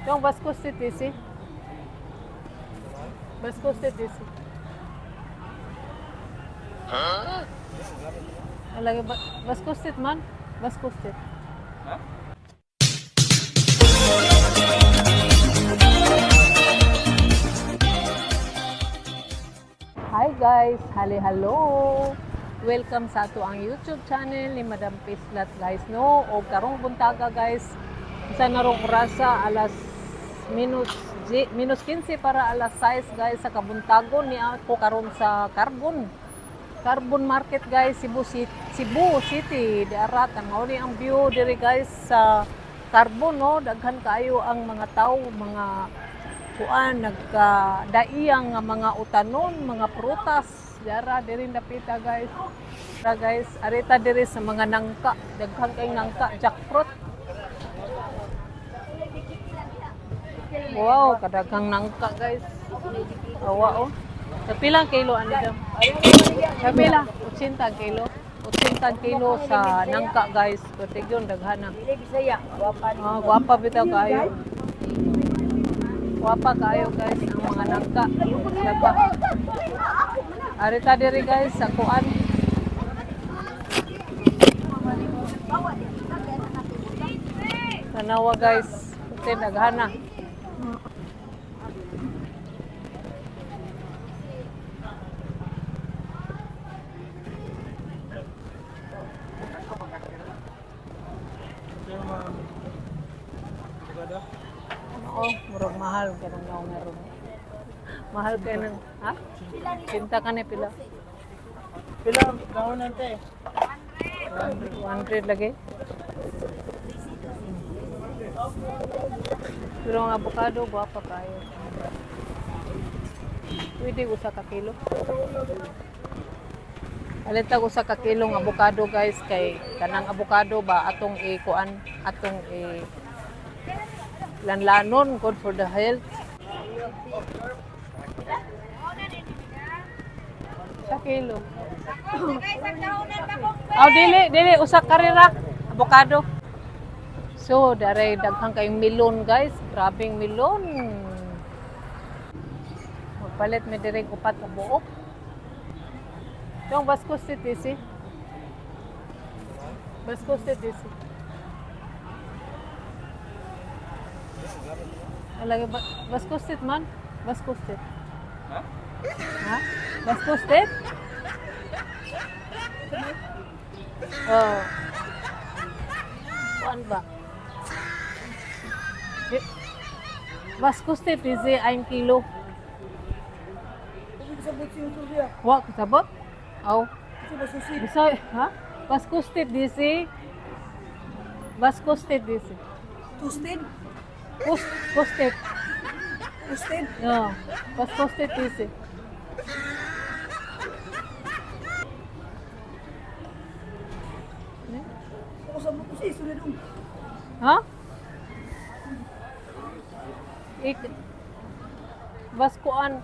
Yung was kostet diese? Was kostet diese? Lagi ba, was kostet man? Was kostet? Hi guys! Hali hello! Welcome sa ato ang YouTube channel ni Madam Pislat guys, no? O karong buntaga guys, sa narong orasa alas minus minus 15 para alas 6 guys sa kabuntagon ni ako karon sa Carbon. Carbon Market guys, Cebu City, Cebu City, diara tan-aw ni ang view diri guys sa Carbon, no? Daghan kaayo ang mga tao, mga kuan nagkadaiyang nga mga utanon, mga prutas. Diara diri napita guys. Tara guys, arita diri sa mga nangka, daghan kay nangka, jackfruit. Wow, kadaghang nangka guys. Awa oh. Kapilang kilo ani daw? Kapila? 80 kilo. 80 kilo sa nangka guys. Patig yun, daghana. Dili Bisaya, gwapa ni. Ah, gwapa bitaw kaayo. Gwapa kaayo guys ang mga nangka. Daba. Arita diri guys sa kuan. Tanawa guys, puti daghana. Oo, murag mahal kay nang naong meron. Mahal kay nang, ha? Cinta ka ni pila. Pila gawon nante? 100 lagi. Pero ang avocado, gwapa kayo. Pwede usa ka kilo. Alit usa ka kilong avocado guys kay kanang avocado ba atong ikuan atong i lanlanon, good for the health. Sa kilo. Aw dili dili usa karira avocado. So, daray daghan kayong melon guys, grabeng melon. Magpalit mi diri og upat ka buok. Yung was kostet diese? Was kostet diese? Lagi ba, was kostet man? Was kostet? Ha? Ha? Was kostet? Oh. Kuan ba? Was kostet diese 1 Kilo? Wa kasabot? Aw. Bisa, ha? Was kostet diese? Was kostet diese? Tustin, Kostet. tustin. Ja. Was kostet diese? Ne? Ako sa buko si sulod. Ha? Ik Was kuan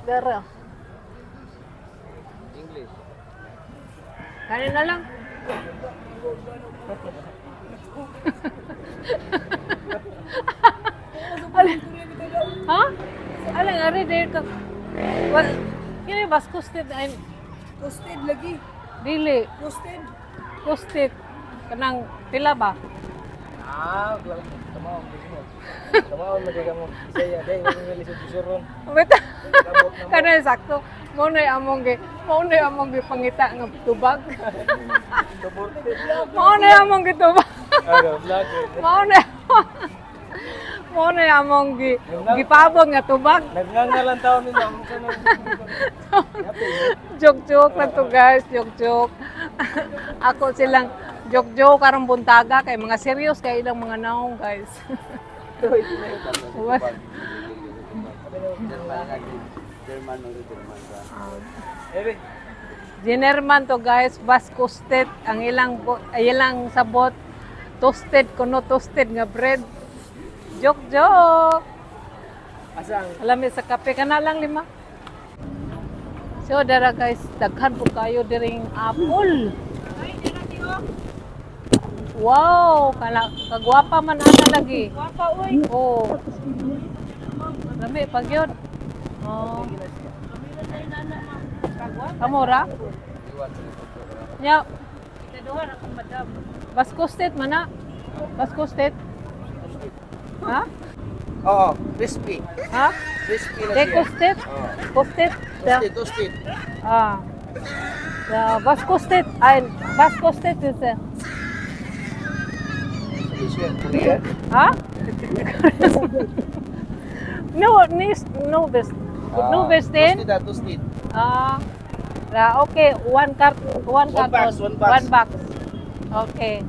Dara. English. Kanin na lang. Alin? Ha? Alin, ari dili ka. Wa kini was kostet ay Tustin lagi. dili Tustin. kostet kanang pila ba? Ah, klaro. Tama mo. Tama mo mo. Bisaya dai mo ngali sa suron. Wait. Kanang sakto. Mao na among gipangita nga tubag. Mao na among gitubag. Ah, vlog. Mao na among gipabog nga tubag. Nagngangalan taon nila mo kana. Joke joke lang to guys, joke joke. Ako silang joke joke karong buntaga kay mga serious kay ilang mga naong guys. What? German o German ba? Ere. Ginerman to guys, bas kostet ang ilang ay, ilang sabot toasted kuno toasted nga bread. Joke joke. Asa ang Alam sa kape kana lang lima. So dara guys, daghan po kayo diring apple. Wow, kana kagwapa man ana lagi. Gwapa oy. Oh. Lami pag yun. Oh. Kamura? Nya, Ikaduha ra kang madam. Basco State man na. Basco State. Ha? Oo, crispy. Ha? Crispy na De siya. Costet? Oo. Costet? Toasted, toasted. Ah. Ja, was kostet ein? Was kostet diese? Sige siya, Korean. Ha? No, nicht no best. No best Toasted ah, toasted. Ah. Ja, okay, one cart, one One carton. box, one box. One box. Okay.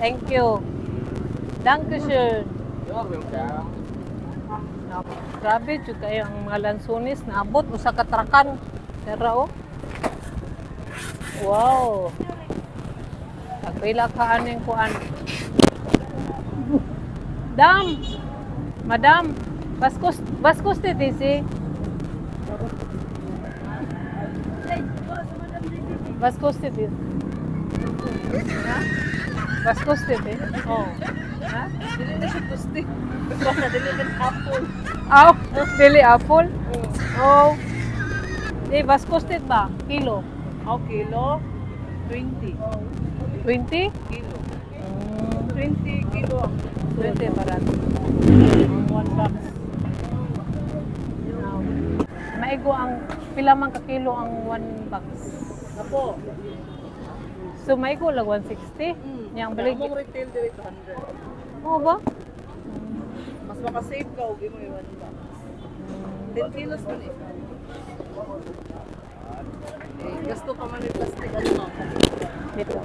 Thank you. Dankeschön. You're welcome. Grabe, jud kayo ang mga lansones naabot usa ka trakan. Tara oh. Wow. Tagpila ka aning kuan. Dam. Madam, baskos baskos te disi. Baskos te disi. Ha? Baskos te di. Oh. Ha? Dili na siya toasted. Baka dili na apple. Aw, dili apple. Oh. Di, was kostet ba? Kilo? Oh, kilo 20 20? kilo. Mm, 20 kilo ang 20 barat. one box. Now, maigo ang pila man ka kilo ang one box. Apo. So maigo lag 160. Nya ang balik. Among retail dili 200. Oo ba? Mas makasave ka og imo one box. 10 kilos man eh. Eh, gasto pa man yung plastic ano ma'am. Dito.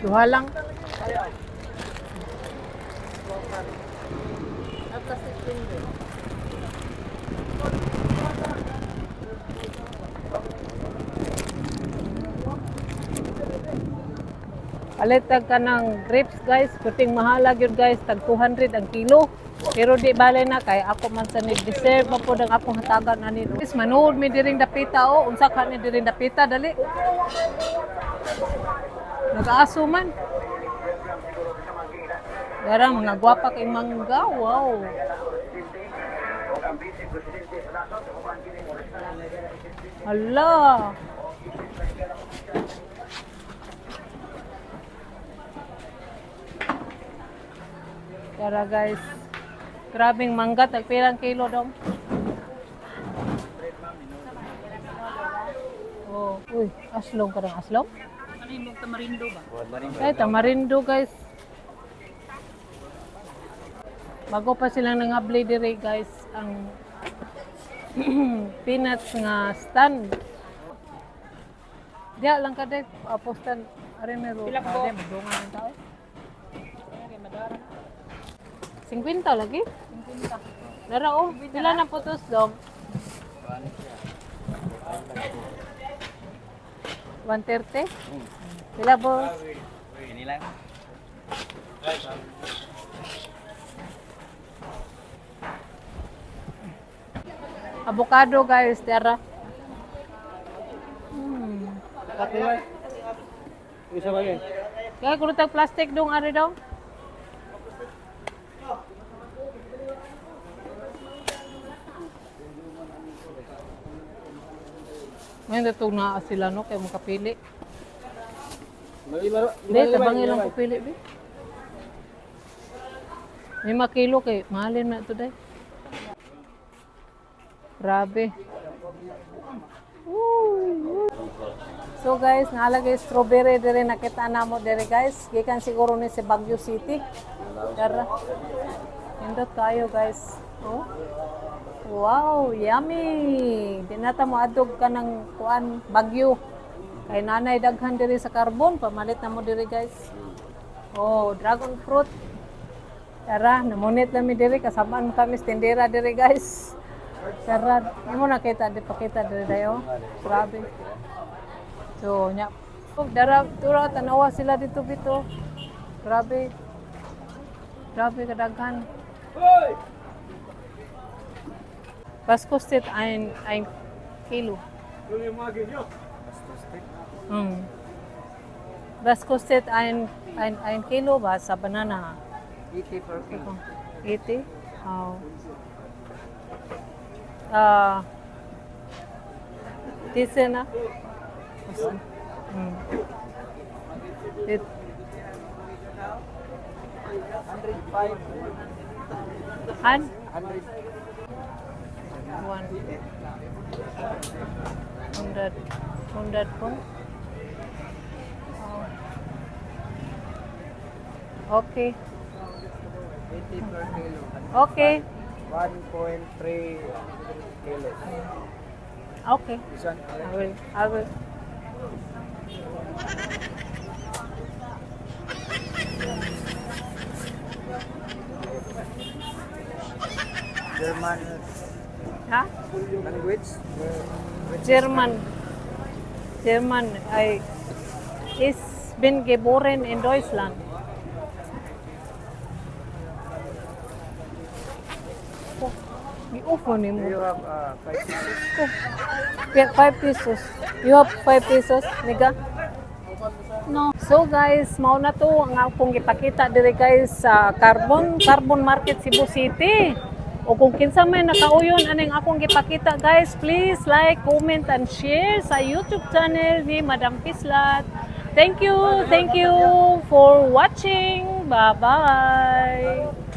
Duha lang. Ah, plastic finger. Palit tag ka ng grapes guys, puting mahala gyud guys, tag 200 ang kilo. Pero di bale na kay ako man sa ni deserve man pod ang akong hatagan ani. Guys, manuod mi diring dapita oh, unsa ka ni diring dapita dali. Nag-aaso man. Dara mga gwapa kay mangga, wow. Hala. Tara guys. Grabing mangga, tag pirang kilo dong. Oh, uy, aslong ka ng aslong? Ano yung tamarindo ba? Ay, tamarindo guys. Bago pa silang nangabli dire guys ang peanuts nga stand. Diya lang ka dek, apostan are mero. Pila ko? Ade, madungan ang tao. 50 lagi? 50. Dara oh, pila na putos dong? 130? Pila boss? Ini lang. Avocado guys, tara. Isa ba yun? Kaya kung tag plastic dong ari dong. Ngayon datong naa sila no kay makapili. Di, tabangin lang ko pili bi. 5 kilo kay mahalin na ito day. Grabe. Woo! So guys, naalagay strawberry dire nakita namo dire guys. Gikan siguro ni sa Baguio City. Tara. Indot kayo guys. Oh. Wow, yummy. Dinata mo adog ka ng kuan Baguio. Kay nanay daghan diri sa carbon, pamalit na mo diri guys. Oh, dragon fruit. Tara, namunit lang mi diri kasamaan kami sa tindera diri guys. Tara, imo nakita di pakita diri dayo. Grabe. So, nya. Oh, dara tura tanawa sila dito bito. Grabe. Grabe kadaghan. Was kostet ein Kilo? Was kostet ein Ein Kilo ba sa banana? 80 per kilo. 80? Oh. Ah. Diese na? It, 105. an? 100. One. 100. 100 po. Oh. Okay. 80 per kilo. Okay. 1.3 kilos. Okay. This one? I will. I will. German Ha? Language? Which is German. German. I ich bin geboren in Deutschland. Oh, gi-off mo Do nimo. you have 5 pesos? Yeah, 5 pesos. You have 5 pesos, nigga? No. So guys, mao na to ang akong gipakita diri, guys, sa Carbon Carbon Market, Cebu City. O kung kinsa may nakauyon aning akong gipakita, guys, please like, comment and share sa YouTube channel ni Madam Pislat. Thank you for watching. Bye-bye.